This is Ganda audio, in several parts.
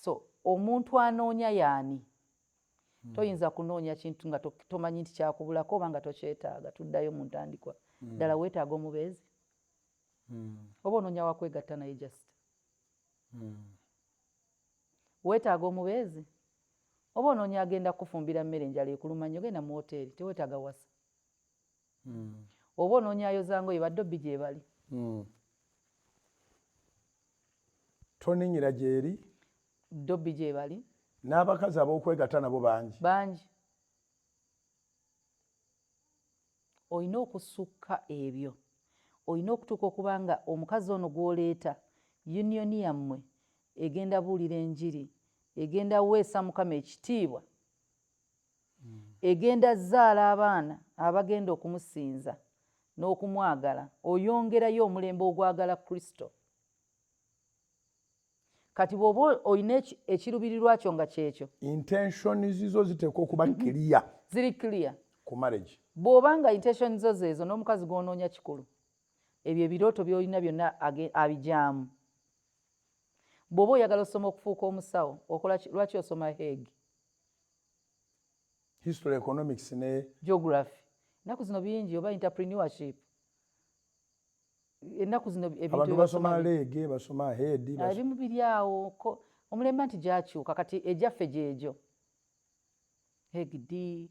So omuntu anoonya yaani? Toyinza kunoonya kintu nga tomanyi nti kyakubulako oba nga tokyetaaga. Tuddayo mu ntandikwa. Ddala weetaaga omubeezi oba onoonya wakwegatta naye? Just weetaaga omubeezi oba onoonya agenda kufumbira mmere? Enjala ekuluma nnyo, genda mu woteeri, teweetaaga wasa. Oba onoonya ayoza ngoye, badobbi gye bali. Toninyira gyeri. Dobbi gye bali. N'abakazi ab'okwegatta nabo bangi. Bangi. Olina okusukka ebyo, olina okutuuka okuba nga omukazi ono gw'oleeta, union yammwe egenda buulira enjiri, egenda weesa Mukama ekitiibwa, egenda zaala abaana abagenda okumusinza n'okumwagala, oyongerayo omulembe ogwagala Kristo. Kati bw'oba olina ekirubirirwa kyo nga kyekyo, Intentions zo ziteekwa okuba clear. Ziri clear. Ku marriage. Bw'oba nga intention zo zeezo, n'omukazi gw'onoonya kikulu, ebyo ebirooto by'olina byonna abijaamu. Bw'oba oyagala osoma okufuuka omusawo, okola lwaki osoma HEG? History, economics ne Geography. Ennaku zino bingi, oba entrepreneurship. Ennaku zino ebintu Abantu bye basoma basoma leege, basoma head. Ebimu biri awo omulembe nti gyakyuka. Kati egyaffe gyegyo HED,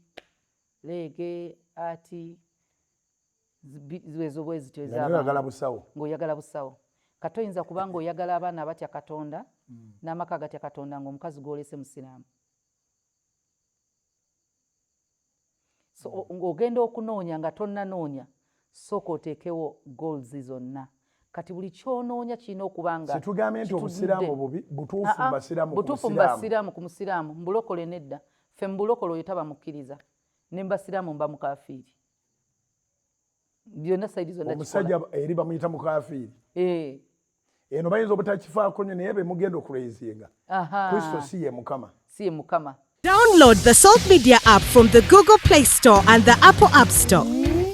leege, ati ezo bwe zityo. Nga naye oyagala busawo. Ng'oyagala busawo. Kati oyinza kuba ng'oyagala abaana abatya Katonda n'amaka agatya Katonda, ng'omukazi gw'olese musiraamu. So ng'ogenda okunoonya, nga tonnanoonya, sooka oteekewo goals zonna. Kati buli kyonoonya kirina okuba nga Situgambye nti kitudde. obusiraamu bubi, butuufu. Ah, ah, Basiraamu ku butuufu mu busiraamu. Basiraamu ku musiraamu, mbulokole nedda. Ffe mbulokole oyo taba mukkiriza, ne mubasiraamu mba mukafiiri, byonna side zonna kikola. Omusajja eri bamuyita mukafiiri. Eh. Eno bayinza obutakifaako nnyo, naye bemugenda okuraisinga, Kristo si ye Mukama. Si ye Mukama. Download the Salt Media app from the Google Play Store and the Apple App Store.